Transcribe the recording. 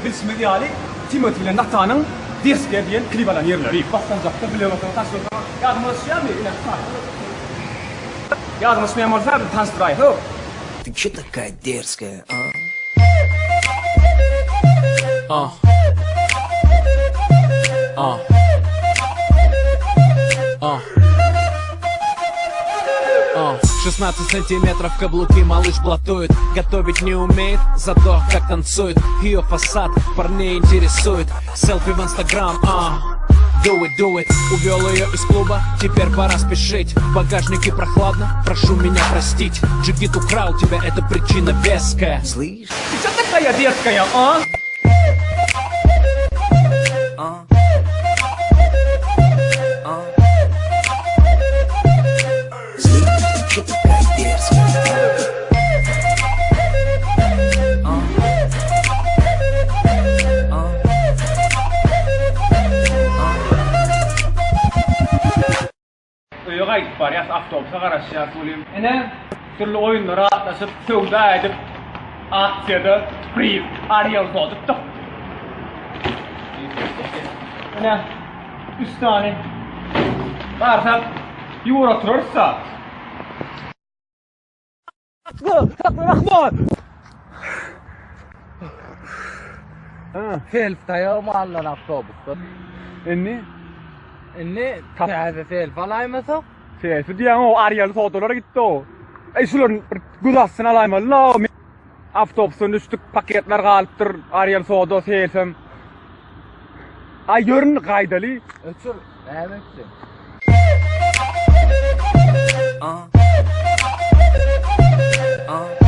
Bilşimiz ýaly, Timoti bilen Natanyň Derskiýa diýen klip alan ýerleri. Basgançakda bile bolsaň, taşlasaň, ýadyňyza düşýärmi? Ine, Ýadyňa düşmeýän bolsa, bir tanyşdyraý, ho! Ты че такая дерзкая, а? Uh. Uh. Uh. Uh. 16 сантиметров каблуки малыш блатует Готовить не умеет, зато как танцует Ее фасад парней интересует Селфи в инстаграм, а Do it, do it Увел ее из клуба, теперь пора спешить В багажнике прохладно, прошу меня простить Джигит украл тебя, это причина веская Слышь? Ты че такая дерзкая, а? А? А? Слышь, ты че такая дерзкая? А? А? А? Öýe gaýdyp barýas, awtobusa garaşýas welin, ine, dürli oýunlara gatnaşyp, söwda edip, aksiýada priz, Ariel soda tutduk. Ine, üç sany. Barsak, ýuwur oturarys-da. Rahman! Self taýagym alnan awtobusda. Indi? Indi täze self alaýmasak? Selfi diýýäň o Ariel sodalara gitdi o. Eý şularyň bir göz astyna alaýmaly-la. Awtobusdan düşdük, paketler galypdyr, Ariel soda, selfem. Aý ýör indi gaýdaly. Öçür, näme etjek? А? А?